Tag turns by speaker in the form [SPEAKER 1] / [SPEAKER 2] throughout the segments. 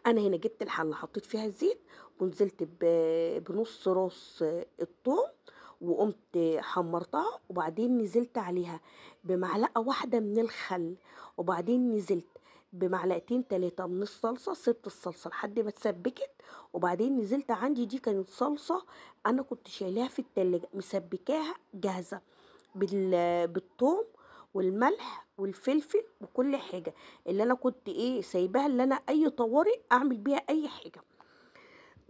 [SPEAKER 1] انا هنا جبت الحلة حطيت فيها الزيت ونزلت بنص راس الثوم وقمت حمرتها، وبعدين نزلت عليها بمعلقه واحدة من الخل، وبعدين نزلت بمعلقتين 3 من الصلصه. سبت الصلصه لحد ما اتسبكت، وبعدين نزلت عندي دي كانت صلصه انا كنت شايلاها في التلاجة مسبكاها جاهزة بالثوم والملح والفلفل وكل حاجة، اللي انا كنت سايباها اللي انا اي طوارئ اعمل بيها اي حاجة.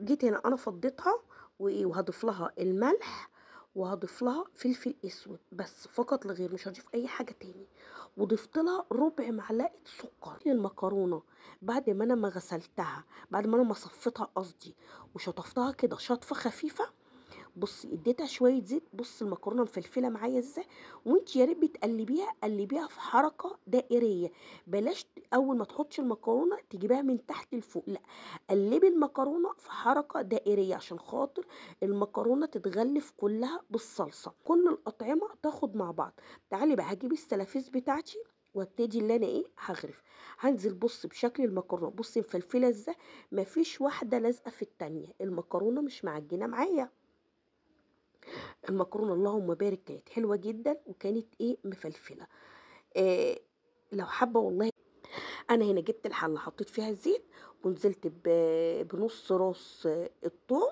[SPEAKER 1] جيت هنا انا فضيتها وهضيف لها الملح وهضيف لها فلفل اسود بس فقط لغير، مش هضيف اي حاجة تاني. وضفت لها ربع معلقه سكر. المكرونه بعد ما انا ما غسلتها، بعد ما انا ما صفيتها قصدي، وشطفتها كده شطفه خفيفة، بصي اديتها شوية زيت. بصي المكرونه مفلفله معايا ازاي، وانت يا ريت بتقلبيها قلبيها في حركة دائريه، بلاش اول ما تحطي المكرونه تجيبيها من تحت لفوق، لا قلبي المكرونه في حركة دائريه عشان خاطر المكرونه تتغلف كلها بالصلصه، كل الاطعمة تاخد مع بعض. تعالي بقى هجيب السلافيس بتاعتي وابتدي اللي انا هغرف. هنزل بص بشكل المكرونه، بصي مفلفله ازاي، مفيش واحدة لازقه في التانية، المكرونه مش معجنه معايا. المكرونه اللهم بارك كانت حلوة جدا وكانت مفلفله. لو حابة والله. انا هنا جبت الحلة حطيت فيها الزيت ونزلت بنص راس الثوم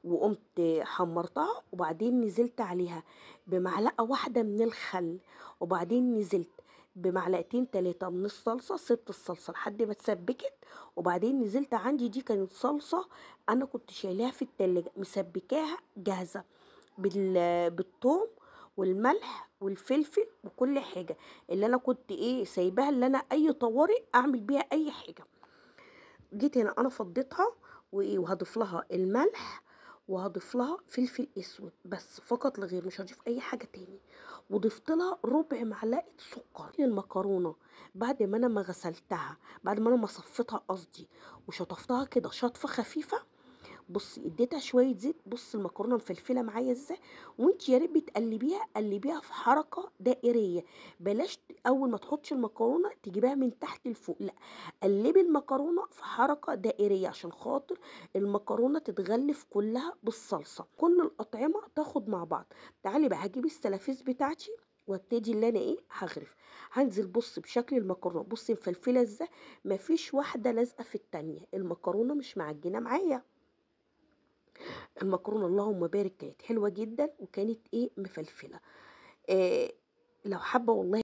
[SPEAKER 1] وقمت حمرتها، وبعدين نزلت عليها بمعلقه واحدة من الخل، وبعدين نزلت بمعلقتين 3 من الصلصه. سبت الصلصه لحد ما اتسبكت، وبعدين نزلت عندي دي كانت صلصه انا كنت شايلاها في التلاجة مسبكاها جاهزة بالثوم والملح والفلفل وكل حاجة، اللي انا كنت سايباها اللي انا اي طوارئ اعمل بيها اي حاجة. جيت هنا انا فضيتها وهضيف لها الملح وهضيف لها فلفل اسود بس فقط لغير، مش هضيف اي حاجة تاني. وضفت لها ربع معلقه سكر. المكرونه بعد ما انا ما غسلتها، بعد ما انا ما صفيتها قصدي، وشطفتها كده شطفه خفيفة، بصي اديتها شوية زيت. بصي المكرونه مفلفله معايا ازاي، وانت يا ريت بتقلبيها قلبيها في حركة دائريه، بلاش اول ما تحطي المكرونه تجيبيها من تحت لفوق، لا قلبي المكرونه في حركة دائريه عشان خاطر المكرونه تتغلف كلها بالصلصه، كل الاطعمة تاخد مع بعض. تعالي بقى هجيب السلافيس بتاعتي وابتدي اللي انا هغرف. هنزل بص بشكل المكرونه، بصي مفلفله ازاي، مفيش واحدة لازقه في التانية، المكرونه مش معجنه معايا. المكرونه اللهم بارك كانت حلوة جدا وكانت مفلفله. لو حابة والله.